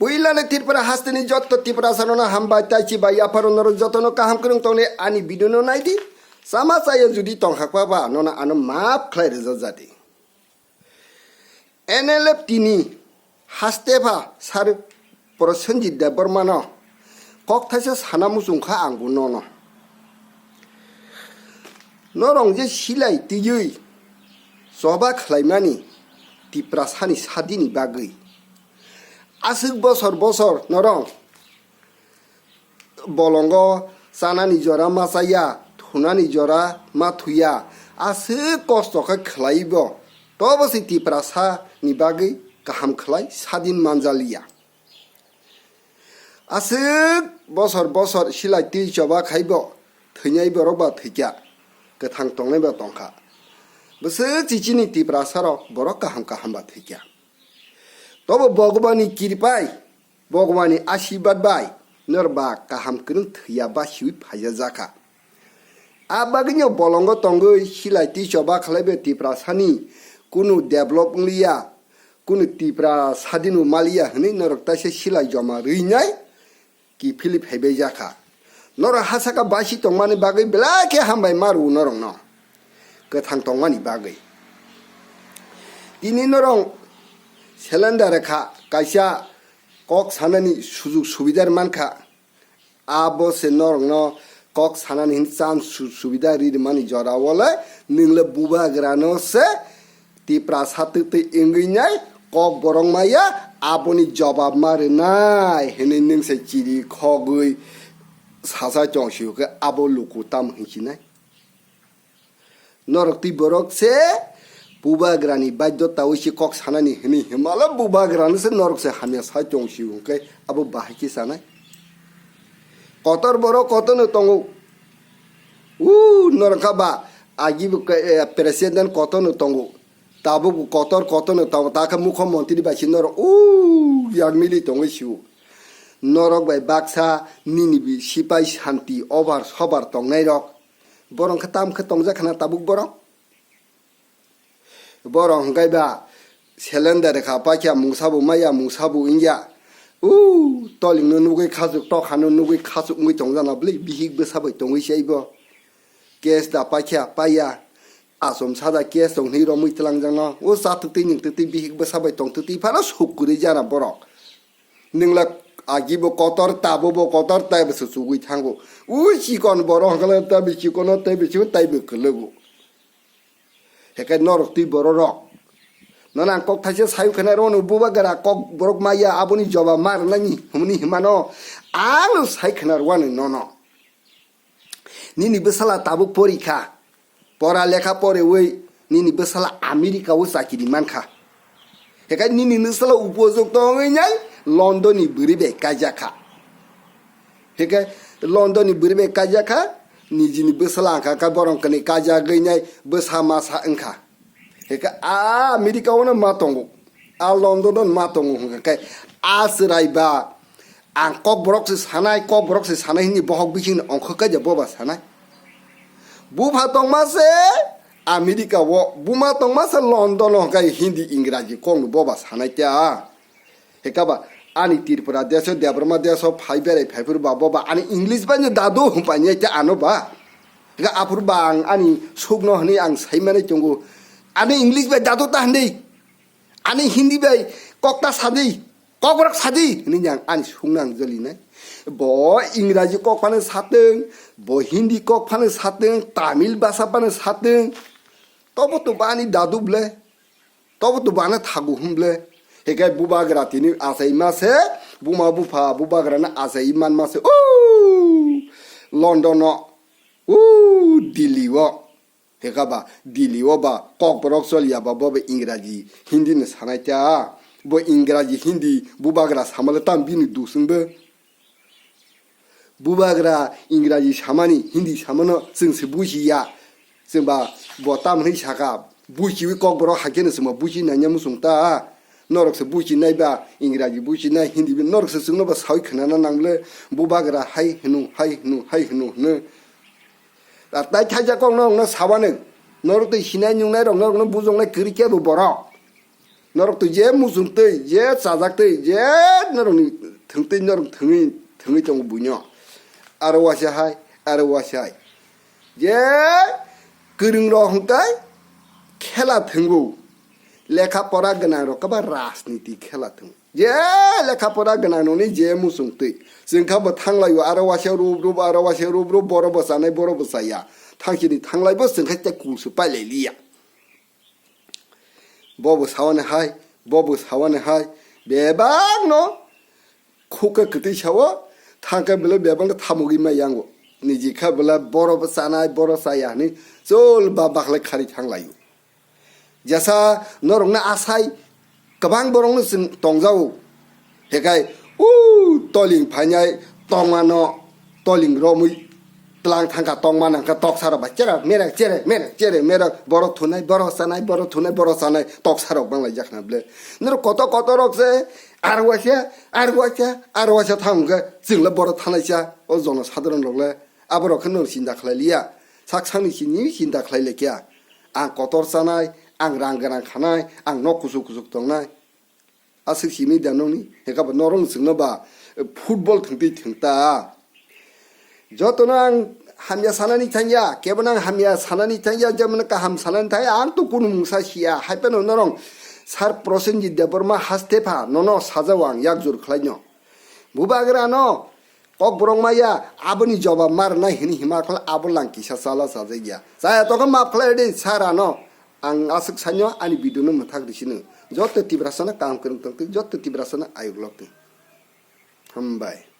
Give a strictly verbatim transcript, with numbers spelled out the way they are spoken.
Puilani Tripura hasteni jotto Tiprasarokno hambai, taichi bai yapharo norok jotono kaham kwrwng tongnai ani video no naidi. Sama chaya judi tongkhakma ba nono ano maaf khlai rwjak jadi. N L F T ni haste pha sir Prosenjit Debbarma no kok thaisa sana muchung kha ang bo nono. Norok je silai twiwi choba khlaimani Tiprasani sadini bagwi. Aswk bosor bosor norok bolongo chanani jora ma chaya, thunani jora ma thuya, aswk kosto khe khlaibo. Tobo se Tiprasani bagwi kaham khlai sadin manjaliya. Aswk bosor bosor silai twi choba khaibo, thwinai borok ba thwikya, kwthang tongnai ba tongkha. Bwswk chichini Tiprasarok borok kaham kaham ba thwikya. Tobo Bhagwani kirpai, Bhagwani asibad bai norok ba kaham kwrwng thwiya ba siwi phaijak jakha. A bagwino bolongo tongwi silai twi choba khlaibe Tiprasani kunu develop wngliya, kunu Tiprasadino maliya hwnwi norok taisa silai joma rwinai kiphilwi phaibai jakha. Norok ha saka basi tongmani bagwi belai khe hambai ma rwo norokno, kwthang tongmani bagwi. Tini norok cylinder kha kaisa kok sanani sujuk subidar mankha. Abo se norokno kok sanani hin chance su-, subida ri rwmani jora o le nwng le bubagrano se Tiprasa twtwi wngwi nai kok borok maya aboni jobab ma rwnai hinwi nwng se chiri khogwi sacha chong sio khe abo luku tamo hinsinai. Norok twi borok se bubagrani baidyo tawi se kok sanani hinwi himala bubagrano se norok se hamya sai chong sio hwnkhe abo bahai khe sanai. Kotor borok kotorno tongo. U norok kha ba agi bo ke-, eh, president kotorno tongo. Tabuk bo kotor kotorno tongo. Ta khe mukho montri bai se norok u yak mili tongwi sio. Norok bai baksa nini bi sipai santi over sobar tongnai rok. Borok khe tam khe tongjak khna tabuk borok. Borok hwnkhe ba cylinder kha paikha mungsa bo maya mungsa bo wngya. U toling no nugwi khachuk tokha no nugwi khachuk wngwi tongjana bwlwi bihik bwsa bai tongwi se ibo. Case da paikha paiya. Achom sada case tong hinwi romwi twlangjakno. O cha twtwi nwng twtwi bihik bwsa bai tong twtwi phano suk kwrwi jana borok. Nwngla agi bo kotor tabo bo kotor tai bo se chugwi thango. O chikon borok hwnkhe tai bo chikono tai bo chikon tai bo kwlwgo. Hekai norok twi bororok. Nono ang kok thaisa sayu khena rono bubagra kok borok maya aboni jobab ma rwnani hwnwi himano ang sai khena rwani nono. Nini bwsala tabuk porikha. Pora lekha porewi nini bwsala America o chakiri mankha. Hekai nini bwsala upojukto wngwi nai London ni bwrwi bai kaijakha. Hekai London ni bwrwi bai kaijakha, nijini bwsala wngkha khe borok kwnwi kaijagwi nai bwsa masa wngkha. Hwnkhe a America o no ma tongo, a London o no ma tongo hwnkhe khe a chwrai ba ang kokborok se sanai, kokborok se sanai hwnwi bohok bisingni ongkho kaija boba sanai. Bupha tongma se America o, buma tongma se London o hwnkhe Hindi, Ingraji kokno boba sanai ta. Hwnkhe ba ani Tripura desh o, Debbarma desh o phai berai phai phuru ba boba ani English bai no dadu hwnpai nai ta ano ba. Hwnkhe aphuru ba ang ani sukno hwnwi ang sai manwi tongo. Ani English bai dadu ta hwnwi. Ani Hindi bai kok ta sadi, kokborok sadi hwnwi ang ani sukno ang jolinai. Bo Ingraji kok phano satwng, bo Hindi kok phano satwng, Tamil bhasha phano satwng. Tobo to ba ani dadu ble. Tobo to bana thagu hwn ble. Hekai bubagra tini achai ma se, buma bupha bubagra na achai man ma se. O London o, o Delhi o. Heka ba Delhi o ba kokborok choliya ba bo ba Ingraji Hindi no sanai ta. Bo Ingraji Hindi bubagra samale tam bini dusung bo. Bubagra Ingraji samani Hindi samano chwng se bujiya. Chwng ba bo tam hwnwi saka bujiwi kokborok hakhe no chwng ba buji nanya muchung ta. Norok se buji nai ba Ingraji buji nai Hindi bi norok se chwngno ba sawi khwnana nang le bubagra hai hwnu hai hwnu hai hwnu hwno. Ar tai thaijak kok norokno sabanw, norok twi sinai nungnai rok norokno bujoknai kwrwi kebo borok. Norok twi je muchung twi, je chajak twi, je norokni thwng twi norok thwngwi, thwngwi tongo buino. Aro waisa hai, aro waisa hai. Je kwrwng rok hwnkhe khela thwngo. Lekha pora gwnang rok khe ba rajniti khela thwngo. Je lekha pora gwnang noni je muchung twi. Chwng kha bo thanglaio, aro waisa rup rup, aro waisa rup rup, boro bo chanai, boro bo chaya. Thangchini thanglaibo chwng kha tei kulsu pailai liya. Bo bo sawani hai, bo bo sawani hai, bebakno khukhe kwtwi sao, thangkhe bwle bebakno thamogwi mai yango. Niji kha bwle boro bo chanai, boro chaya hwnwi chol ba bakhlai khari thanglaio. Jesa norokno asai kwbang borokno chwng tongjago. Hekai, u toling phainai tongmano toling romwi tlang thangkha tongma nangkha toksa rok bai cherak merak cherak merak cherak merak borok thunai borok chanai borok thunai borok chanai toksa rok banglai jak na ble. Norok koto koto rok se arwaisa arwaisa arwaisa thang khe chwngla borok thanaisa o jono sadharon rok le aborok khe norok chinta khlai liya sak sakni sini chinta khlai lekya ang kotor chanai ang rang gwnang khanai ang nok kuchuk kuchuk tongnai. Aswk simi da nokni heka ba norok chwngno ba football thwngtwi thwngta. Jotono ang hamya sanani thangya, kebono ang hamya sanani thangya, jemon kaham sanani thangya, ang to kunu mungsa siya, hai phano norok Sir Prosenjit Debbarma haste pha nono sajao ang yak jur khlaino. Bubagrano Kokborok maya aboni jobab ma rwnai hwnwi hima khlai abo lang kisa chala chajakya. Chaya tokhe map khlai rwdi sir ano. Ang aswk saino ani video no mwthak rwsino. Joto Tiprasano kaham kwrwng tongtwi, joto Tiprasano ayuk loktwi. Hambai.